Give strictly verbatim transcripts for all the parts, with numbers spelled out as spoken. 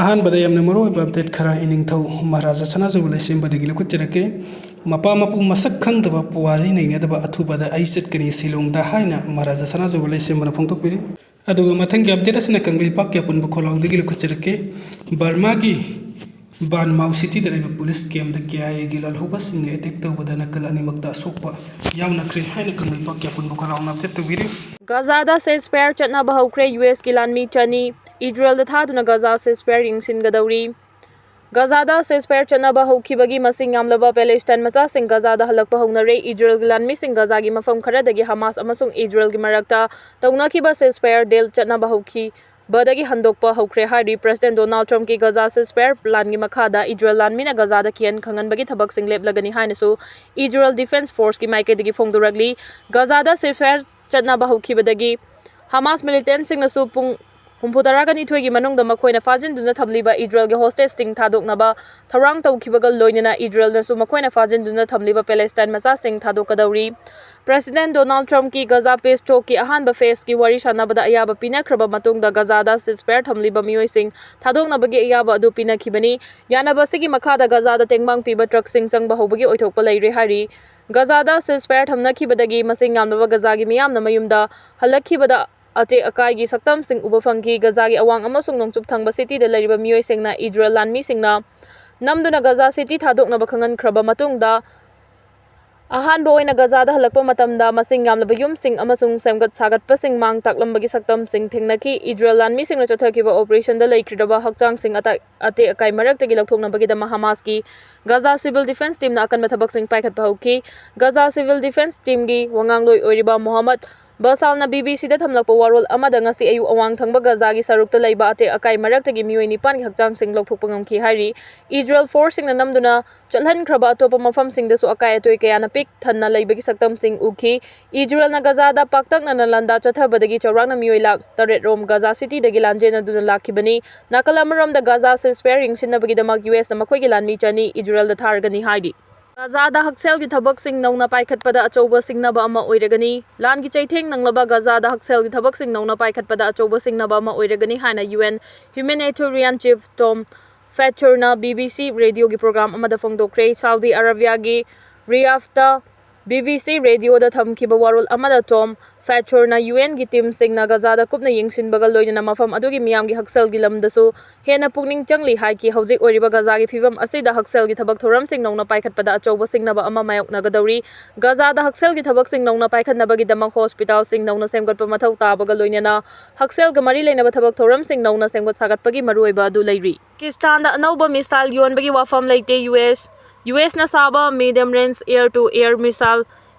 ꯑꯍꯥꯟꯕꯗ ꯌꯥꯝꯅ ꯃꯔꯨ ꯑꯣꯏꯕ ꯑꯞꯗꯦꯠ ꯈꯔ ꯏꯅꯤꯡꯊꯧ ꯃꯍꯥꯔꯥꯖꯥ ꯁꯅꯥꯖꯧꯕ ꯂꯩꯁꯦꯝꯕꯗꯒꯤ ꯂꯧꯈꯠꯆꯔꯛꯀꯦ꯫ ꯃꯄꯥ ꯃꯄꯨ ꯃꯁꯛ ꯈꯪꯗꯕ ꯄꯨꯋꯥꯔꯤ ꯅꯩꯅꯗꯕ ꯑꯊꯨꯕꯗ ꯑꯩ ꯆꯠꯀꯅꯤ ꯁꯤꯂꯣꯡꯗ ꯍꯥꯏꯅ ꯃꯍꯥꯔꯥꯖꯥ ꯁꯅꯥꯖꯧꯕ ꯂꯩꯁꯦꯝꯕꯅ ꯐꯣꯡꯗꯣꯛꯄꯤꯔꯤ꯫ ꯑꯗꯨꯒ ꯃꯊꯪꯒꯤ ꯑꯞꯗꯦꯠ ꯑꯁꯤꯅ ꯀꯪꯂꯩꯄꯥꯛ ꯀ꯭ꯌꯥꯄꯨꯟꯕ ꯈꯣꯜꯂꯥꯎꯗꯒꯤ ꯂꯧꯈꯠꯆꯔꯛꯀꯦ꯫ ꯕꯔꯃꯥꯒꯤ ꯕꯥꯟꯃꯥꯎ ꯁꯤꯇꯤꯗ ꯂꯩꯕ ꯄꯨꯂꯤꯁ ꯀꯦꯝꯗ ꯀꯦ ꯑꯥꯏ ꯑꯦꯒꯤ ꯂꯥꯜꯍꯧꯕꯁꯤꯡꯅ ꯑꯦꯇꯦꯛ ꯇꯧꯕꯗ ꯅꯥꯀꯜ ꯑꯅꯤꯃꯛꯇ ꯑꯁꯣꯛꯄ ꯌꯥꯎꯅꯈ꯭ꯔꯦ ꯍꯥꯏꯅ ꯀꯪꯂꯩꯄꯥꯛ ꯀ꯭ꯌꯥꯄꯨꯟꯕ ꯈꯣꯜꯂꯥꯎꯅ ꯑꯞꯗꯦꯠ ꯇꯧꯕꯤꯔꯤ꯫ ꯒꯥꯖꯥꯗ ceasefire ꯆꯠꯅꯕ ꯍꯧꯈ꯭ꯔꯦ꯫ ꯌꯨ ꯑꯦꯁꯀꯤ ꯂꯥꯟꯃꯤ ꯆꯅꯤ ꯏꯖꯔꯦꯜꯗ ꯊꯥꯗꯨꯅ ꯒꯥꯖꯥ ceasefire ꯌꯦꯡꯁꯤꯟꯒꯗꯧꯔꯤ꯫ ꯒꯥꯖꯥꯗ ceasefire ꯆꯠꯅꯕ ꯍꯧꯈꯤꯕꯒꯤ ꯃꯁꯤꯡ ꯌꯥꯝꯂꯕ ꯄꯦꯂꯦꯁꯇꯥꯏꯟ ꯃꯆꯥꯁꯤꯡ ꯒꯥꯖꯥꯗ ꯍꯜꯂꯛꯄ ꯍꯧꯅꯔꯦ꯫ ꯏꯖꯔꯦꯜꯒꯤ ꯂꯥꯟꯃꯤꯁꯤꯡ ꯒꯥꯖꯥꯒꯤ ꯃꯐꯝ ꯈꯔꯗꯒꯤ ꯍꯃꯥꯁ ꯑꯃꯁꯨꯡ ꯏꯖꯔꯦꯜꯒꯤ ꯃꯔꯛꯇ ꯇꯧꯅꯈꯤꯕ ceasefire deal ꯆꯠꯅꯕ ꯍꯧꯈꯤꯕꯗꯒꯤ ꯍꯟꯗꯣꯛꯄ ꯍꯧꯈ꯭ꯔꯦ ꯍꯥꯏꯔꯤ꯫ ꯄ꯭ꯔꯦꯁꯤꯗꯦꯟ ꯗꯣꯅꯥꯜꯗ ꯇ꯭ꯔꯝꯞꯀꯤ ꯒꯥꯖꯥ ceasefire ꯄ꯭ꯂꯥꯟꯒꯤ ꯃꯈꯥꯗ ꯏꯖꯔꯦꯜ ꯂꯥꯟꯃꯤꯅ ꯒꯥꯖꯥꯗ ꯀꯤꯍꯟ ꯈꯪꯍꯟꯕꯒꯤ ꯊꯕꯛꯁꯤꯡ ꯂꯦꯞꯂꯒꯅꯤ ꯍꯥꯏꯅꯁꯨ ꯏꯖꯔꯦꯜ ꯗꯤꯐꯦꯟꯁ ꯐꯣꯔꯁꯀꯤ ꯃꯥꯏꯀꯩꯗꯒꯤ ꯐꯣꯡꯗꯣꯔꯛꯂꯤ꯫ ꯒꯥꯖꯥꯗ ceasefire ꯆꯠꯅꯕ ꯍꯧꯈꯤꯕꯗꯒꯤ ꯍꯃꯥꯁ ꯃꯤꯂꯤꯇꯦꯟꯠꯁꯤꯡꯅꯁꯨ ꯄꯨꯡ ꯍꯨꯝꯐꯨꯇꯔꯥꯒ ꯅꯤꯊꯣꯏꯒꯤ ꯃꯅꯨꯡꯗ ꯃꯈꯣꯏꯅ ꯐꯥꯖꯤꯟꯗꯨꯅ ꯊꯝꯂꯤꯕ ꯏꯖꯔꯦꯜꯒꯤ ꯍꯣꯁꯇꯦꯖꯁꯤꯡ ꯊꯥꯗꯣꯛꯅꯕ ꯊꯧꯔꯥꯡ ꯇꯧꯈꯤꯕꯒ ꯂꯣꯏꯅꯅ ꯏꯖꯔꯦꯜꯅꯁꯨ ꯃꯈꯣꯏꯅ ꯐꯥꯖꯤꯟꯗꯨꯅ ꯊꯝꯂꯤꯕ ꯄꯦꯂꯦꯁꯇꯥꯏꯟ ꯃꯆꯥꯁꯤꯡ ꯊꯥꯗꯣꯛꯀꯗꯧꯔꯤ꯫ ꯄ꯭ꯔꯦꯁꯤꯗꯦꯟꯠ ꯗꯣꯅꯥꯜꯗ ꯇ꯭ꯔꯝꯞꯀꯤ ꯒꯥꯖꯥ peace talkꯀꯤ ꯑꯍꯥꯟꯕ phaseꯀꯤ ꯋꯥꯔꯤ ꯁꯥꯅꯕꯗ ꯑꯌꯥꯕ ꯄꯤꯅꯈ꯭ꯔꯕ ꯃꯇꯨꯡꯗ ꯒꯥꯖꯥꯗ ceasefire ꯊꯝꯂꯤꯕ ꯃꯤꯑꯣꯏꯁꯤꯡ ꯊꯥꯗꯣꯛꯅꯕꯒꯤ ꯑꯌꯥꯕ ꯑꯗꯨ ꯄꯤꯅꯈꯤꯕꯅꯤ꯫ ꯌꯥꯅꯕ ꯑꯁꯤꯒꯤ ꯃꯈꯥꯗ ꯒꯥꯖꯥꯗ ꯇꯦꯡꯕꯥꯡ ꯄꯤꯕ ꯇ꯭ꯔꯛꯁꯤꯡ ꯆꯪꯕ ꯍꯧꯕꯒꯤ ꯑꯣꯏꯊꯣꯛꯄ ꯂꯩꯔꯦ ꯍꯥꯏꯔꯤ꯫ ꯒꯥꯖꯥꯗ ceasefire ꯊꯝꯅꯈꯤꯕꯗꯒꯤ ꯃꯁꯤꯡ ꯌꯥꯝꯂꯕ ꯒꯥꯖꯥꯒꯤ ꯃꯤꯌꯥꯝꯅ ꯃꯌꯨꯝꯗ ꯍꯜꯂꯛꯈꯤꯕꯗ ꯑꯇꯦꯛ ꯑꯀꯥꯏꯒꯤ ꯁꯛꯇꯝꯁꯤꯡ ꯎꯕ ꯐꯪꯈꯤ꯫ ꯒꯥꯖꯥꯒꯤ ꯑꯋꯥꯡ ꯑꯃꯁꯨꯡ ꯅꯣꯡꯆꯨꯞ ꯊꯪꯕ ꯁꯤꯇꯤꯗ ꯂꯩꯔꯤꯕ ꯃꯤꯑꯣꯏꯁꯤꯡꯅ ꯏꯖꯔꯦꯜ ꯂꯥꯟꯃꯤꯁꯤꯡꯅ ꯅꯝꯗꯨꯅ ꯒꯥꯖꯥ ꯁꯤꯇꯤ ꯊꯥꯗꯣꯛꯅꯕ ꯈꯪꯍꯟꯈ꯭ꯔꯕ ꯃꯇꯨꯡꯗ, ꯑꯍꯥꯟꯕ ꯑꯣꯏꯅ ꯒꯥꯖꯥꯗ ꯍꯜꯂꯛꯄ ꯃꯇꯝꯗ ꯃꯁꯤꯡ ꯌꯥꯝꯂꯕ ꯌꯨꯝꯁꯤꯡ ꯑꯃꯁꯨꯡ ꯁꯦꯝꯒꯠ ꯁꯥꯒꯠꯄꯁꯤꯡ ꯃꯥꯡ ꯇꯥꯛꯂꯝꯕꯒꯤ ꯁꯛꯇꯝꯁꯤꯡ ꯊꯦꯡꯅꯈꯤ꯫ ꯏꯖꯔꯦꯜ ꯂꯥꯟꯃꯤꯁꯤꯡꯅ ꯆꯠꯊꯈꯤꯕ ꯑꯣꯄꯔꯦꯁꯟꯗ ꯂꯩꯈꯤꯗ꯭ꯔꯕ ꯍꯛꯆꯥꯡꯁꯤꯡ ꯑꯇ-, ꯑꯇꯦꯛ ꯑꯀꯥꯏ ꯃꯔꯛꯇꯒꯤ ꯂꯧꯊꯣꯛꯅꯕꯒꯤꯗꯃꯛ ꯍꯃꯥꯁꯀꯤ ꯒꯥꯖꯥ civil defence teamꯅ ꯑꯀꯟꯕ ꯊꯕꯛꯁꯤꯡ ꯄꯥꯏꯈꯠꯄ ꯍꯧꯈꯤ꯫ ꯒꯥꯖꯥ civil defence teamꯒꯤ ꯋꯥꯉꯥꯡꯂꯣꯏ ꯑꯣꯏꯔꯤꯕ ꯃꯣꯍꯝꯃꯗ ꯕꯁꯥꯜꯅ ꯕꯤ ꯕꯤ ꯁꯤꯗ ꯊꯝꯂꯛꯄ ꯋꯥꯔꯣꯜ ꯑꯃꯗ, ꯉꯁꯤ ꯑꯌꯨꯛ ꯑꯋꯥꯡ ꯊꯪꯕ ꯒꯥꯖꯥꯒꯤ ꯁꯔꯨꯛꯇ ꯂꯩꯕ ꯑꯇꯦꯛ ꯑꯀꯥꯏ ꯃꯔꯛꯇꯒꯤ ꯃꯤꯑꯣꯏ ꯅꯤꯄꯥꯟꯒꯤ ꯍꯛꯆꯥꯡꯁꯤꯡ ꯂꯧꯊꯣꯛꯄ ꯉꯝꯈꯤ ꯍꯥꯏꯔꯤ꯫ ꯏꯖꯔꯦꯜ ꯐꯣꯔꯁꯁꯤꯡꯅ ꯅꯝꯗꯨꯅ ꯆꯠꯍꯟꯈ꯭ꯔꯕ ꯑꯇꯣꯞꯄ ꯃꯐꯝꯁꯤꯡꯗꯁꯨ ꯑꯀꯥꯏ ꯑꯇꯣꯏ ꯀꯌꯥꯅ ꯄꯤꯛ ꯊꯟꯅ ꯂꯩꯕꯒꯤ ꯁꯛꯇꯝꯁꯤꯡ ꯎꯈꯤ꯫ ꯏꯖꯔꯦꯜꯅ ꯒꯥꯖꯥꯗ ꯄꯥꯛꯇꯛꯅꯅ ꯂꯥꯟꯗꯥ ꯆꯠꯊꯕꯗꯒꯤ ꯆꯥꯎꯔꯥꯛꯅ ꯃꯤꯑꯣꯏ ꯂꯥꯈ ꯇꯔꯦꯠ ꯔꯣꯝ ꯒꯥꯖꯥ ꯁꯤꯇꯤꯗꯒꯤ ꯂꯥꯟꯖꯦꯟꯅꯗꯨꯅ ꯂꯥꯛꯈꯤꯕꯅꯤ꯫ ꯅꯥꯀꯜ ꯑꯃꯔꯣꯝꯗ ꯒꯥꯖꯥ ceasefire ꯌꯦꯡꯁꯤꯟꯅꯕꯒꯤꯗꯃꯛ ꯌꯨ ꯑꯦꯁꯅ ꯃꯈꯣꯏꯒꯤ ꯂꯥꯟꯃꯤ ꯆꯅꯤ ꯏꯖꯔꯦꯜꯗ ꯊꯥꯔꯒꯅꯤ ꯍꯥꯏꯔꯤ꯫ ꯒꯥꯖꯥꯗ ꯍꯛꯁꯦꯜꯒꯤ ꯊꯕꯛꯁꯤꯡ ꯅꯧꯅ ꯄꯥꯏꯈꯠꯄꯗ ꯑꯆꯧꯕ ꯁꯤꯡꯅꯕ ꯑꯃ ꯑꯣꯏꯔꯒꯅꯤ꯫ ꯂꯥꯟꯒꯤ ꯆꯩꯊꯦꯡ ꯅꯪꯂꯕ ꯒꯥꯖꯥꯗ ꯍꯛꯁꯦꯜꯒꯤ ꯊꯕꯛꯁꯤꯡ ꯅꯧꯅ ꯄꯥꯏꯈꯠꯄꯗ ꯑꯆꯧꯕ ꯁꯤꯡꯅꯕ ꯑꯃ ꯑꯣꯏꯔꯒꯅꯤ ꯍꯥꯏꯅ UN Humanitarian Chief Tom Fletcherꯅ BBC radioꯒꯤ program ꯑꯃꯗ ꯐꯣꯡꯗꯣꯛꯈ꯭ꯔꯦ꯫ ꯁꯥꯎꯗꯤ ꯑꯔꯥꯕꯤꯌꯥꯒꯤ ꯔꯤꯌꯥꯗꯇ BBC radioꯗ ꯊꯝꯈꯤꯕ ꯋꯥꯔꯣꯜ ꯑꯃꯗ Tom Fletcherꯅ UNꯒꯤ teamꯁꯤꯡꯅ ꯒꯥꯖꯥꯗ ꯀꯨꯞꯅ ꯌꯦꯡꯁꯤꯟꯕꯒ ꯂꯣꯏꯅꯅ ꯃꯐꯝ ꯑꯗꯨꯒꯤ ꯃꯤꯌꯥꯝꯒꯤ ꯍꯛꯁꯦꯜꯒꯤ ꯂꯝꯗꯁꯨ ꯍꯦꯟꯅ ꯄꯨꯛꯅꯤꯡ ꯆꯪꯂꯤ ꯍꯥꯏꯈꯤ꯫ ꯍꯧꯖꯤꯛ ꯑꯣꯏꯔꯤꯕ ꯒꯥꯖꯥꯒꯤ ꯐꯤꯚꯝ ꯑꯁꯤꯗ ꯍꯛꯁꯦꯜꯒꯤ ꯊꯕꯛ ꯊꯧꯔꯝꯁꯤꯡ ꯅꯧꯅ ꯄꯥꯏꯈꯠꯄꯗ ꯑꯆꯧꯕ ꯁꯤꯡꯅꯕ ꯑꯃ ꯃꯥꯌꯣꯛꯅꯒꯗꯧꯔꯤ꯫ ꯒꯥꯖꯥꯗ ꯍꯛꯁꯦꯜꯒꯤ ꯊꯕꯛꯁꯤꯡ ꯅꯧꯅ ꯄꯥꯏꯈꯠꯅꯕꯒꯤꯗꯃꯛ hospitalꯁꯤꯡ ꯅꯧꯅ ꯁꯦꯝꯒꯠꯄ ꯃꯊꯧ ꯇꯥꯕꯒ ꯂꯣꯏꯅꯅ ꯍꯛꯁꯦꯜꯒ ꯃꯔꯤ ꯂꯩꯅꯕ ꯊꯕꯛ ꯊꯧꯔꯝꯁꯤꯡ ꯅꯧꯅ ꯁꯦꯝꯒꯠ ꯁꯥꯒꯠꯄꯒꯤ ꯃꯔꯨꯑꯣꯏꯕ ꯑꯗꯨ ꯂꯩꯔꯤ꯫ ꯄꯥꯀꯤꯁꯇꯥꯟꯗ ꯑꯅꯧꯕ missile ꯌꯣꯟꯕꯒꯤ ꯋꯥꯐꯝ ꯂꯩꯇꯦ꯫ US USꯅ ꯁꯥꯕ medium range air to air missile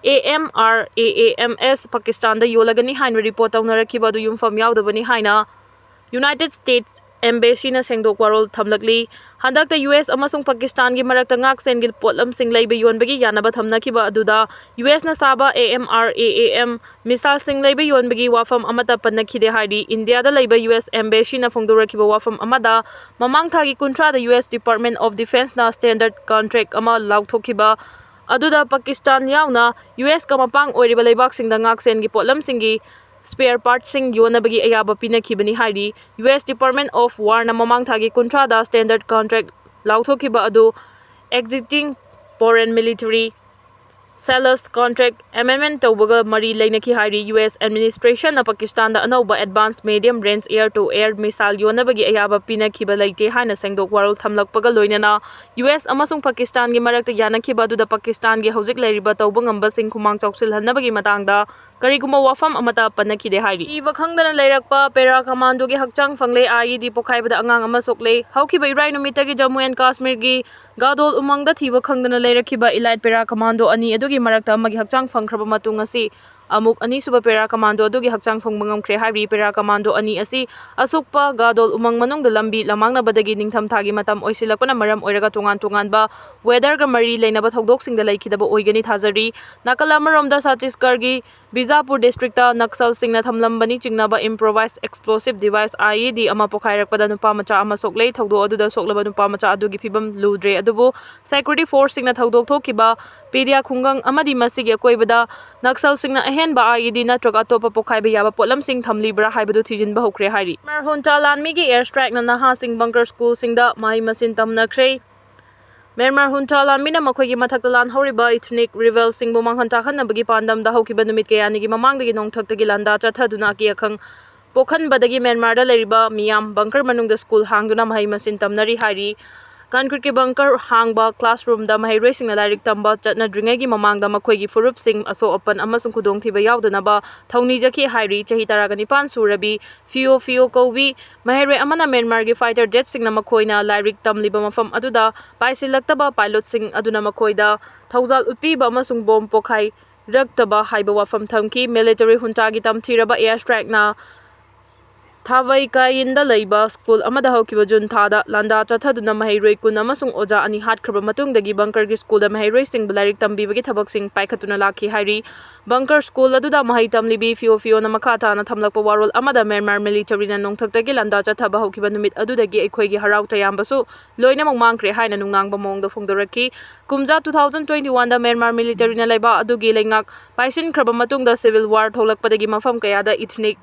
AMRAAMS ꯄꯥꯀꯤꯁꯇꯥꯟꯗ ꯌꯣꯜꯂꯒꯅꯤ ꯍꯥꯏꯅ report ꯇꯧꯅꯔꯛꯈꯤꯕ ꯑꯗꯨ ꯌꯨꯝꯐꯝ ꯌꯥꯎꯗꯕꯅꯤ ꯍꯥꯏꯅ United States Embassyꯅ ꯁꯦꯡꯗꯣꯛ ꯋꯥꯔꯣꯜ ꯊꯝꯂꯛꯂꯤ꯫ ꯍꯟꯗꯛꯇ US ꯑꯃꯁꯨꯡ ꯄꯥꯀꯤꯁꯇꯥꯟꯒꯤ ꯃꯔꯛꯇ ꯉꯥꯛꯁꯦꯟꯒꯤ ꯄꯣꯠꯂꯝꯁꯤꯡ ꯂꯩꯕ ꯌꯣꯟꯕꯒꯤ ꯌꯥꯅꯕ ꯊꯝꯅꯈꯤꯕ ꯑꯗꯨꯗ USꯅ ꯁꯥꯕ AMRAAM missileꯁꯤꯡ ꯂꯩꯕ ꯌꯣꯟꯕꯒꯤ ꯋꯥꯐꯝ ꯑꯃꯠꯇ ꯄꯟꯅꯈꯤꯗꯦ ꯍꯥꯏꯔꯤ꯫ ꯏꯟꯗꯤꯌꯥꯗ ꯂꯩꯕ US Embassyꯅ ꯐꯣꯡꯗꯣꯔꯛꯈꯤꯕ ꯋꯥꯐꯝ ꯑꯃꯗ ꯃꯃꯥꯡ ꯊꯥꯒꯤ ꯀꯨꯟꯊ꯭ꯔꯥꯗ US Department of Defenceꯅ standard contract ꯑꯃ ꯂꯥꯎꯊꯣꯛꯈꯤꯕ ꯑꯗꯨꯗ ꯄꯥꯀꯤꯁꯇꯥꯟ ꯌꯥꯎꯅ USꯀ ꯃꯄꯥꯡ ꯑꯣꯏꯔꯤꯕ ꯂꯩꯕꯥꯛꯁꯤꯡꯗ ꯉꯥꯛꯁꯦꯟꯒꯤ ꯄꯣꯠꯂꯝꯁꯤꯡꯒꯤ spare partꯁꯤꯡ ꯌꯣꯟꯅꯕꯒꯤ ꯑꯌꯥꯕ ꯄꯤꯅꯈꯤꯕꯅꯤ ꯍꯥꯏꯔꯤ꯫ US Department of Warꯅ ꯃꯃꯥꯡ ꯊꯥꯒꯤ ꯀꯨꯟꯊ꯭ꯔꯥꯗ standard contract ꯂꯥꯎꯊꯣꯛꯈꯤꯕ ꯑꯗꯨ existing foreign military sales contract amendment ꯇꯧꯕꯒ ꯃꯔꯤ ꯂꯩꯅꯈꯤ ꯍꯥꯏꯔꯤ꯫ US administrationꯅ ꯄꯥꯀꯤꯁꯇꯥꯟꯗ ꯑꯅꯧꯕ advanced medium range air to air missile ꯌꯣꯟꯅꯕꯒꯤ ꯑꯌꯥꯕ ꯄꯤꯅꯈꯤꯕ ꯂꯩꯇꯦ ꯍꯥꯏꯅ ꯁꯦꯡꯗꯣꯛ ꯋꯥꯔꯣꯜ ꯊꯝꯂꯛꯄꯒ ꯂꯣꯏꯅꯅ US ꯑꯃꯁꯨꯡ ꯄꯥꯀꯤꯁꯇꯥꯟꯒꯤ ꯃꯔꯛꯇ ꯌꯥꯅꯈꯤꯕ ꯑꯗꯨꯗ ꯄꯥꯀꯤꯁꯇꯥꯟꯒꯤ ꯍꯧꯖꯤꯛ ꯂꯩꯔꯤꯕ ꯇꯧꯕ ꯉꯝꯕꯁꯤꯡ ꯈꯨꯃꯥꯡ ꯆꯥꯎꯁꯤꯜꯍꯟꯅꯕꯒꯤ ꯃꯇꯥꯡꯗ ꯀꯔꯤꯒꯨꯝꯕ ꯋꯥꯐꯝ ꯑꯃꯠꯇ ꯄꯟꯅꯈꯤꯗꯦ ꯍꯥꯏꯔꯤ꯫ ꯊꯤꯕ ꯈꯪꯗꯅ ꯂꯩꯔꯛꯄ ꯄꯦꯔꯥ ꯀꯃꯥꯟꯗꯣꯒꯤ ꯍꯛꯆꯥꯡ ꯐꯪꯂꯦ꯫ IED ꯄꯣꯈꯥꯏꯕꯗ ꯑꯉꯥꯡ ꯑꯃ ꯁꯣꯛꯂꯦ꯫ ꯍꯧꯈꯤꯕ ꯏꯔꯥꯏ ꯅꯨꯃꯤꯠꯇꯒꯤ ꯖꯝꯃꯨ ꯑꯦꯟ ꯀꯥꯁꯃꯤꯔꯒꯤ ꯒꯥꯗꯣꯜ ꯎꯃꯪꯗ ꯊꯤꯕ ꯈꯪꯗꯅ ꯂꯩꯔꯛꯈꯤꯕ elite ꯄꯦꯔꯥ ꯀꯃꯥꯟꯗꯣ ꯑꯅꯤ ꯑꯗꯨꯒꯤ ꯃꯔꯛꯇ ꯑꯃꯒꯤ ꯍꯛꯆꯥꯡ ꯐꯪꯈ꯭ꯔꯕ ꯃꯇꯨꯡ ꯉꯁꯤ ꯑꯃꯨꯛ ꯑꯅꯤꯁꯨꯕ ꯄꯦꯔꯥ ꯀꯃꯥꯟꯗꯣ ꯑꯗꯨꯒꯤ ꯍꯛꯆꯥꯡ ꯊꯣꯡꯕ ꯉꯝꯈ꯭ꯔꯦ ꯍꯥꯏꯔꯤ꯫ ꯄꯦꯔꯥ ꯀꯃꯥꯟꯗꯣ ꯑꯅꯤ ꯑꯁꯤ ꯑꯁꯨꯛꯄ ꯒꯥꯗꯣꯜ ꯎꯃꯪ ꯃꯅꯨꯡꯗ ꯂꯝꯕꯤ ꯂꯝꯃꯥꯡꯅꯕꯗꯒꯤ ꯅꯤꯡꯊꯝꯊꯥꯒꯤ ꯃꯇꯝ ꯑꯣꯏꯁꯤꯜꯂꯛꯄꯅ ꯃꯔꯝ ꯑꯣꯏꯔꯒ ꯇꯣꯉꯥꯟ ꯇꯣꯉꯥꯟꯕ weatherꯒ ꯃꯔꯤ ꯂꯩꯅꯕ ꯊꯧꯗꯣꯛꯁꯤꯡꯗ ꯂꯩꯈꯤꯗꯕ ꯑꯣꯏꯒꯅꯤ ꯊꯥꯖꯔꯤ꯫ ꯅꯥꯀꯜ ꯑꯃꯔꯣꯝꯗ ꯆꯇꯤꯁꯒꯔꯒꯤ ꯕꯤꯖꯥꯄꯨꯔ districtꯇ ꯅꯛꯁꯜꯁꯤꯡꯅ ꯊꯝꯂꯝꯕ ꯆꯤꯡꯅꯕ improvised explosive device, IED, ꯑꯃ ꯄꯣꯈꯥꯏꯔꯛꯄꯗ ꯅꯨꯄꯥ ꯃꯆꯥ ꯑꯃ ꯁꯣꯛꯂꯦ꯫ ꯊꯧꯗꯣꯛ ꯑꯗꯨꯗ ꯁꯣꯛꯂꯕ ꯅꯨꯄꯥ ꯃꯆꯥ ꯑꯗꯨꯒꯤ ꯐꯤꯕꯝ ꯂꯨꯗ꯭ꯔꯦ, ꯑꯗꯨꯕꯨ security forceꯁꯤꯡꯅ ꯊꯧꯗꯣꯛ ꯊꯣꯛꯈꯤꯕ ꯄꯤꯗꯤꯌꯥ ꯈꯨꯡꯒꯪ ꯑꯃꯗꯤ ꯃꯁꯤꯒꯤ ꯑꯀꯣꯏꯕꯗ ꯅꯛꯁꯜꯁꯤꯡꯅ ꯑꯍꯦꯟꯕ IED ꯅꯠꯇ꯭ꯔꯒ ꯑꯇꯣꯞꯄ ꯄꯣꯈꯥꯏꯕ ꯌꯥꯕ ꯄꯣꯠꯂꯝꯁꯤꯡ ꯊꯝꯂꯤꯕ꯭ꯔꯥ ꯍꯥꯏꯕꯗꯨ ꯊꯤꯖꯤꯟꯕ ꯍꯧꯈ꯭ꯔꯦ ꯍꯥꯏꯔꯤ꯫ ꯃ꯭ꯌꯥꯟꯃꯥꯔ junta ꯂꯥꯟꯃꯤꯒꯤ air strikeꯅ ꯅꯍꯥꯁꯤꯡ bunker schoolꯁꯤꯡꯗ ꯃꯍꯩ ꯃꯁꯤꯡ ꯇꯝꯅꯈ꯭ꯔꯦ꯫ ꯃ꯭ꯌꯥꯟꯃꯥꯔ junta ꯂꯥꯟꯃꯤꯅ ꯃꯈꯣꯏꯒꯤ ꯃꯊꯛꯇ ꯂꯥꯟꯍꯧꯔꯤꯕ ethnic rebelꯁꯤꯡꯕꯨ ꯃꯥꯡꯍꯟ ꯇꯥꯛꯍꯟꯅꯕꯒꯤ ꯄꯥꯟꯗꯝꯗ ꯍꯧꯈꯤꯕ ꯅꯨꯃꯤꯠ ꯀꯌꯥꯅꯤꯒꯤ ꯃꯃꯥꯡꯗꯒꯤ ꯅꯣꯡꯊꯛꯇꯒꯤ ꯂꯥꯟꯗꯥ ꯆꯠꯊꯗꯨꯅ ꯑꯀꯤ ꯑꯈꯪ ꯄꯣꯛꯍꯟꯕꯗꯒꯤ ꯃ꯭ꯌꯥꯟꯃꯥꯔꯗ ꯂꯩꯔꯤꯕ ꯃꯤꯌꯥꯝ bunker ꯃꯅꯨꯡꯗ school ꯍꯥꯡꯗꯨꯅ ꯃꯍꯩ ꯃꯁꯤꯡ ꯇꯝꯅꯔꯤ ꯍꯥꯏꯔꯤ꯫ Concreteꯀꯤ bunker ꯍꯥꯡꯕ classroomꯗ ꯃꯍꯩꯔꯣꯏꯁꯤꯡꯅ ꯂꯥꯏꯔꯤꯛ ꯇꯝꯕ ꯆꯠꯅꯗ꯭ꯔꯤꯉꯩꯒꯤ ꯃꯃꯥꯡꯗ ꯃꯈꯣꯏꯒꯤ ꯐꯨꯔꯨꯞꯁꯤꯡ ꯑꯁꯣꯛ ꯑꯄꯟ ꯑꯃꯁꯨꯡ ꯈꯨꯗꯣꯡꯊꯤꯕ ꯌꯥꯎꯗꯅꯕ ꯊꯧꯅꯤꯖꯈꯤ ꯍꯥꯏꯔꯤ꯫ ꯆꯍꯤ ꯇꯔꯥꯒ ꯅꯤꯄꯥꯟ ꯁꯨꯔꯕꯤ ꯐꯤꯑꯣ ꯐꯤꯑꯣ ꯀꯧꯕꯤ ꯃꯍꯩꯔꯣꯏ ꯑꯃꯅ ꯃ꯭ꯌꯥꯟꯃꯥꯔꯒꯤ fighter jetꯁꯤꯡꯅ ꯃꯈꯣꯏꯅ ꯂꯥꯏꯔꯤꯛ ꯇꯝꯂꯤꯕ ꯃꯐꯝ ꯑꯗꯨꯗ ꯄꯥꯏꯁꯤꯜꯂꯛꯇꯕ pilotꯁꯤꯡ ꯑꯗꯨꯅ ꯃꯈꯣꯏꯗ ꯊꯧꯖꯥꯜ ꯎꯠꯄꯤꯕ ꯑꯃꯁꯨꯡ bomb ꯄꯣꯈꯥꯏꯔꯛꯇꯕ ꯍꯥꯏꯕ ꯋꯥꯐꯝ ꯊꯝꯈꯤ꯫ Military juntaꯒꯤ ꯇꯝꯊꯤꯔꯕ air strikeꯅ ꯊꯥꯕꯩꯀꯥꯌꯤꯟꯗ ꯂꯩꯕ school ꯑꯃꯗ ꯍꯧꯈꯤꯕ June ꯊꯥꯗ ꯂꯥꯟꯗꯥ ꯆꯠꯊꯗꯨꯅ ꯃꯍꯩꯔꯣꯏ ꯀꯨꯟ ꯑꯃꯁꯨꯡ ꯑꯣꯖꯥ ꯑꯅꯤ ꯍꯥꯠꯈ꯭ꯔꯕ ꯃꯇꯨꯡꯗꯒꯤ bunkerꯒꯤ schoolꯗ ꯃꯍꯩꯔꯣꯏꯁꯤꯡꯕꯨ ꯂꯥꯏꯔꯤꯛ ꯇꯝꯕꯤꯕꯒꯤ ꯊꯕꯛꯁꯤꯡ ꯄꯥꯏꯈꯠꯇꯨꯅ ꯂꯥꯛꯈꯤ ꯍꯥꯏꯔꯤ꯫ Bunker school ꯑꯗꯨꯗ ꯃꯍꯩ ꯇꯝꯂꯤꯕꯤ ꯐꯤꯑꯣ ꯐꯤꯑꯣꯅ ꯃꯈꯥ ꯇꯥꯅ ꯊꯝꯂꯛꯄ ꯋꯥꯔꯣꯜ ꯑꯃꯗ ꯃ꯭ꯌꯥꯟꯃꯥꯔ militaryꯅ ꯅꯣꯡꯊꯛꯇꯒꯤ ꯂꯥꯟꯗꯥ ꯆꯠꯊꯕ ꯍꯧꯈꯤꯕ ꯅꯨꯃꯤꯠ ꯑꯗꯨꯗꯒꯤ ꯑꯩꯈꯣꯏꯒꯤ ꯍꯔꯥꯎ ꯇꯌꯥꯝꯕꯁꯨ ꯂꯣꯏꯅꯃꯛ ꯃꯥꯡꯈ꯭ꯔꯦ ꯍꯥꯏꯅ ꯅꯨꯡꯅꯥꯡꯕ ꯃꯑꯣꯡꯗ ꯐꯣꯡꯗꯣꯔꯛꯈꯤ꯫ ꯀꯨꯝꯖꯥ two thousand twenty oneꯗ ꯃ꯭ꯌꯥꯟꯃꯥꯔ militaryꯅ ꯂꯩꯕꯥꯛ ꯑꯗꯨꯒꯤ ꯂꯩꯉꯥꯛ ꯄꯥꯏꯁꯤꯟꯈ꯭ꯔꯕ ꯃꯇꯨꯡꯗ civil war ꯊꯣꯛꯂꯛꯄꯗꯒꯤ ꯃꯐꯝ ꯀꯌꯥꯗ ethnic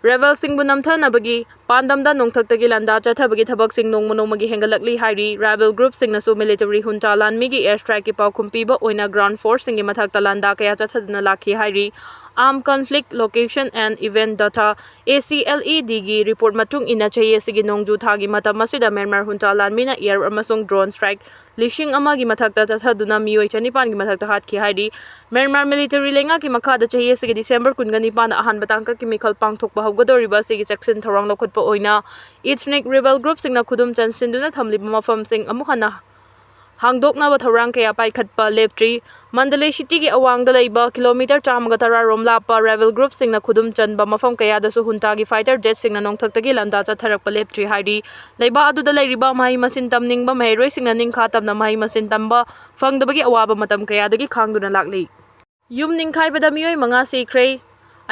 rebelꯁꯤꯡꯕꯨ ꯅꯝꯊꯅꯕꯒꯤ ꯄꯥꯟꯗꯝꯗ ꯅꯣꯡꯊꯛꯇꯒꯤ ꯂꯥꯟꯗꯥ ꯆꯠꯊꯕꯒꯤ ꯊꯕꯛꯁꯤꯡ ꯅꯣꯡꯃ ꯅꯣꯡꯃꯒꯤ ꯍꯦꯟꯒꯠꯂꯛꯂꯤ ꯍꯥꯏꯔꯤ꯫ Rebel groupꯁꯤꯡꯅꯁꯨ military junta ꯂꯥꯟꯃꯤꯒꯤ air strikeꯀꯤ ꯄꯥꯎꯈꯨꯝ ꯄꯤꯕ ꯑꯣꯏꯅ ground forceꯁꯤꯡꯒꯤ ꯃꯊꯛꯇ ꯂꯥꯟꯗꯥ ꯀꯌꯥ ꯆꯠꯊꯗꯨꯅ ꯂꯥꯛꯈꯤ ꯍꯥꯏꯔꯤ꯫ Armed Conflict Location and Event Data, ACLEDꯒꯤ report ꯃꯇꯨꯡ ꯏꯟꯅ ꯆꯍꯤ ꯑꯁꯤꯒꯤ ꯅꯣꯡꯖꯨ ꯊꯥꯒꯤ ꯃꯇꯝ ꯑꯁꯤꯗ ꯃ꯭ꯌꯥꯟꯃꯥꯔ junta ꯂꯥꯟꯃꯤꯅ air ꯑꯃꯁꯨꯡ drone strike ꯂꯤꯁꯤꯡ ꯑꯃꯒꯤ ꯃꯊꯛꯇ ꯆꯠꯊꯗꯨꯅ ꯃꯤꯑꯣꯏ ꯆꯅꯤꯄꯥꯟꯒꯤ ꯃꯊꯛꯇ ꯍꯥꯠꯈꯤ ꯍꯥꯏꯔꯤ꯫ ꯃ꯭ꯌꯥꯟꯃꯥꯔ military ꯂꯩꯉꯥꯛꯀꯤ ꯃꯈꯥꯗ ꯆꯍꯤ ꯑꯁꯤꯒꯤ December ꯀꯨꯟꯒ ꯅꯤꯄꯥꯟꯗ ꯑꯍꯥꯟꯕ ꯇꯥꯡꯀꯛꯀꯤ ꯃꯤꯈꯜ ꯄꯥꯡꯊꯣꯛꯄ ꯍꯧꯒꯗꯧꯔꯤꯕ ꯑꯁꯤꯒꯤ ꯆꯦꯛꯁꯤꯟ ꯊꯧꯔꯥꯡ ꯂꯧꯈꯠꯄ ꯑꯣꯏꯅ ethnic rebel groupꯁꯤꯡꯅ ꯈꯨꯗꯨꯝ ꯆꯟꯁꯤꯟꯗꯨꯅ ꯊꯝꯂꯤꯕ ꯃꯐꯝꯁꯤꯡ ꯑꯃꯨꯛ ꯍꯟꯅ ꯍꯥꯡꯗꯣꯛꯅꯕ ꯊꯧꯔꯥꯡ ꯀꯌꯥ ꯄꯥꯏꯈꯠꯄ ꯂꯦꯞꯇ꯭ꯔꯤ꯫ ꯃꯟꯗꯂꯦ ꯁꯤꯇꯤꯒꯤ ꯑꯋꯥꯡꯗ ꯂꯩꯕ ꯀꯤꯂꯣꯃꯤꯇꯔ ꯆꯥꯝꯃꯒ ꯇꯔꯥ ꯔꯣꯝ ꯂꯥꯞꯄ ꯔꯥꯏꯕꯦꯜ ꯒ꯭ꯔꯨꯞꯁꯤꯡꯅ ꯈꯨꯗꯨꯝ ꯆꯟꯕ ꯃꯐꯝ ꯀꯌꯥꯗꯁꯨ ꯍꯨꯟꯇꯥꯒꯤ ꯐꯥꯏꯇꯔ ꯖꯦꯠꯁꯤꯡꯅ ꯅꯣꯡꯊꯛꯇꯒꯤ ꯂꯥꯟꯗꯥ ꯆꯠꯊꯔꯛꯄ ꯂꯦꯞꯇ꯭ꯔꯤ ꯍꯥꯏꯔꯤ꯫ ꯂꯩꯕꯥꯛ ꯑꯗꯨꯗ ꯂꯩꯔꯤꯕ ꯃꯍꯩ ꯃꯁꯤꯡ ꯇꯝꯅꯤꯡꯕ ꯃꯍꯩꯔꯣꯏꯁꯤꯡꯅ ꯅꯤꯡꯈꯥ ꯇꯝꯅ ꯃꯍꯩ ꯃꯁꯤꯡ ꯇꯝꯕ ꯐꯪꯗꯕꯒꯤ ꯑꯋꯥꯕ ꯃꯇꯝ ꯀꯌꯥꯗꯒꯤ ꯈꯥꯡꯗꯨꯅ ꯂꯥꯛꯂꯤ꯫ ꯌꯨꯝ ꯅꯤꯡꯈꯥꯏꯕꯗ ꯃꯤꯑꯣꯏ ꯃꯉꯥ ꯁꯤꯈ꯭ꯔꯦ꯫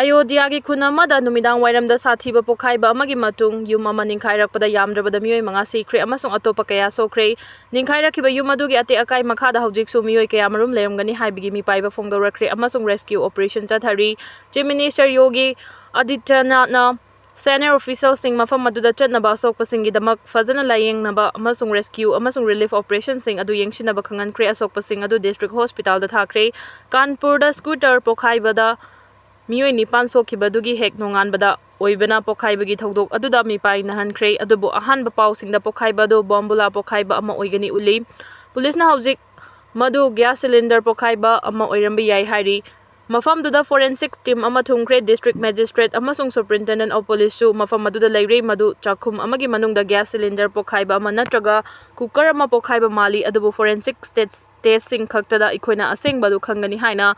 ꯑꯌꯣꯙ꯭ꯌꯥꯒꯤ ꯈꯨꯟ ꯑꯃꯗ ꯅꯨꯃꯤꯗꯥꯡ ꯋꯥꯏꯔꯝꯗ ꯁꯥꯊꯤꯕ ꯄꯣꯈꯥꯏꯕ ꯑꯃꯒꯤ ꯃꯇꯨꯡ ꯌꯨꯝ ꯑꯃ ꯅꯤꯡꯈꯥꯏꯔꯛꯄꯗ ꯌꯥꯝꯗ꯭ꯔꯕꯗ ꯃꯤꯑꯣꯏ ꯃꯉꯥ ꯁꯤꯈ꯭ꯔꯦ ꯑꯃꯁꯨꯡ ꯑꯇꯣꯞꯄ ꯀꯌꯥ ꯁꯣꯛꯈ꯭ꯔꯦ꯫ ꯅꯤꯡꯈꯥꯏꯔꯛꯈꯤꯕ ꯌꯨꯝ ꯑꯗꯨꯒꯤ ꯑꯇꯦꯛ ꯑꯀꯥꯏ ꯃꯈꯥꯗ ꯍꯧꯖꯤꯛꯁꯨ ꯃꯤꯑꯣꯏ ꯀꯌꯥꯃꯔꯨꯝ ꯂꯩꯔꯝꯒꯅꯤ ꯍꯥꯏꯕꯒꯤ ꯃꯤꯄꯥꯏꯕ ꯐꯣꯡꯗꯣꯔꯛꯈ꯭ꯔꯦ ꯑꯃꯁꯨꯡ rescue operation ꯆꯠꯊꯔꯤ꯫ Chief Minister ꯌꯣꯒꯤ ꯑꯗꯤꯇ꯭ꯌꯅꯥꯊꯅ senior officialꯁꯤꯡ ꯃꯐꯝ ꯑꯗꯨꯗ ꯆꯠꯅꯕ, ꯑꯁꯣꯛꯄꯁꯤꯡꯒꯤꯗꯃꯛ ꯐꯖꯅ ꯂꯥꯌꯦꯡꯅꯕ ꯑꯃꯁꯨꯡ rescue ꯑꯃꯁꯨꯡ relief operationꯁꯤꯡ ꯑꯗꯨ ꯌꯦꯡꯁꯤꯟꯅꯕ ꯈꯪꯍꯟꯈ꯭ꯔꯦ꯫ ꯑꯁꯣꯛꯄꯁꯤꯡ ꯑꯗꯨ district hospitalꯗ ꯊꯥꯈ꯭ꯔꯦ꯫ ꯀꯥꯟꯄꯨꯔꯗ scooter ꯄꯣꯈꯥꯏꯕꯗ ꯃꯤꯑꯣꯏ ꯅꯤꯄꯥꯟ ꯁꯣꯛꯈꯤꯕꯗꯨꯒꯤ ꯍꯦꯛ ꯅꯣꯡꯉꯥꯟꯕꯗ ꯑꯣꯏꯕꯅ ꯄꯣꯈꯥꯏꯕꯒꯤ ꯊꯧꯗꯣꯛ ꯑꯗꯨꯗ ꯃꯤꯄꯥꯏ ꯅꯥꯍꯟꯈ꯭ꯔꯦ꯫ ꯑꯗꯨꯕꯨ ꯑꯍꯥꯟꯕ ꯄꯥꯎꯁꯤꯡꯗ ꯄꯣꯈꯥꯏꯕ ꯑꯗꯨ bomb ꯄꯣꯈꯥꯏꯕ ꯑꯃ ꯑꯣꯏꯒꯅꯤ ꯎꯠꯂꯤ꯫ ꯄꯨꯂꯤꯁꯅ ꯍꯧꯖꯤꯛ ꯃꯗꯨ gas cylinder ꯄꯣꯈꯥꯏꯕ ꯑꯃ ꯑꯣꯏꯔꯝꯕ ꯌꯥꯏ ꯍꯥꯏꯔꯤ꯫ ꯃꯐꯝꯗꯨꯗ forensic team ꯑꯃ ꯊꯨꯡꯈ꯭ꯔꯦ꯫ District magistrate ꯑꯃꯁꯨꯡ superintendent of policeꯁꯨ ꯃꯐꯝ ꯑꯗꯨꯗ ꯂꯩꯔꯦ꯫ ꯃꯗꯨ ꯆꯥꯛꯈꯨꯝ ꯑꯃꯒꯤ ꯃꯅꯨꯡꯗ gas cylinder ꯄꯣꯈꯥꯏꯕ ꯑꯃ ꯅꯠꯇ꯭ꯔꯒ cooker ꯑꯃ ꯄꯣꯈꯥꯏꯕ ꯃꯥꯜꯂꯤ, ꯑꯗꯨꯕꯨ forensic stats testꯁꯤꯡ ꯈꯛꯇꯗ ꯑꯩꯈꯣꯏꯅ ꯑꯁꯦꯡꯕ ꯑꯗꯨ ꯈꯪꯒꯅꯤ ꯍꯥꯏꯅ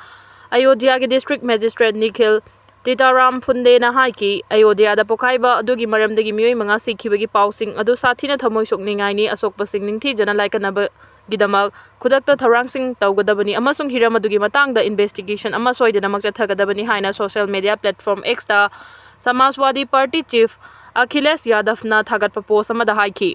ꯑꯌꯣꯙ꯭ꯌꯥꯒꯤ district magistrate ꯅꯤꯈꯤꯜ ꯇꯤꯇꯥꯔꯥꯝ ꯐꯨꯟꯗꯦꯅ ꯍꯥꯏꯈꯤ꯫ ꯑꯌꯣꯙ꯭ꯌꯥꯗ ꯄꯣꯈꯥꯏꯕ ꯑꯗꯨꯒꯤ ꯃꯔꯝꯗꯒꯤ ꯃꯤꯑꯣꯏ ꯃꯉꯥ ꯁꯤꯈꯤꯕꯒꯤ ꯄꯥꯎꯁꯤꯡ ꯑꯗꯨ ꯁꯥꯊꯤꯅ ꯊꯃꯣꯏ ꯁꯣꯛꯅꯤꯡꯉꯥꯏꯅꯤ꯫ ꯑꯁꯣꯛꯄꯁꯤꯡ ꯅꯤꯡꯊꯤꯖꯅ ꯂꯥꯏꯀꯠꯅꯕꯒꯤꯗꯃꯛ ꯈꯨꯗꯛꯇ ꯊꯧꯔꯥꯡꯁꯤꯡ ꯇꯧꯒꯗꯕꯅꯤ ꯑꯃꯁꯨꯡ ꯍꯤꯔꯝ ꯑꯗꯨꯒꯤ ꯃꯇꯥꯡꯗ investigation ꯑꯃ ꯁꯣꯏꯗꯅꯃꯛ ꯆꯠꯊꯒꯗꯕꯅꯤ ꯍꯥꯏꯅ social media platform Xꯇ ꯁꯃꯥꯖꯋꯥꯗꯤ ꯄꯥꯔꯇꯤ chief ꯑꯈꯤꯂꯦꯁ ꯌꯥꯗꯚꯅ ꯊꯥꯒꯠꯄ post ꯑꯃꯗ ꯍꯥꯏꯈꯤ꯫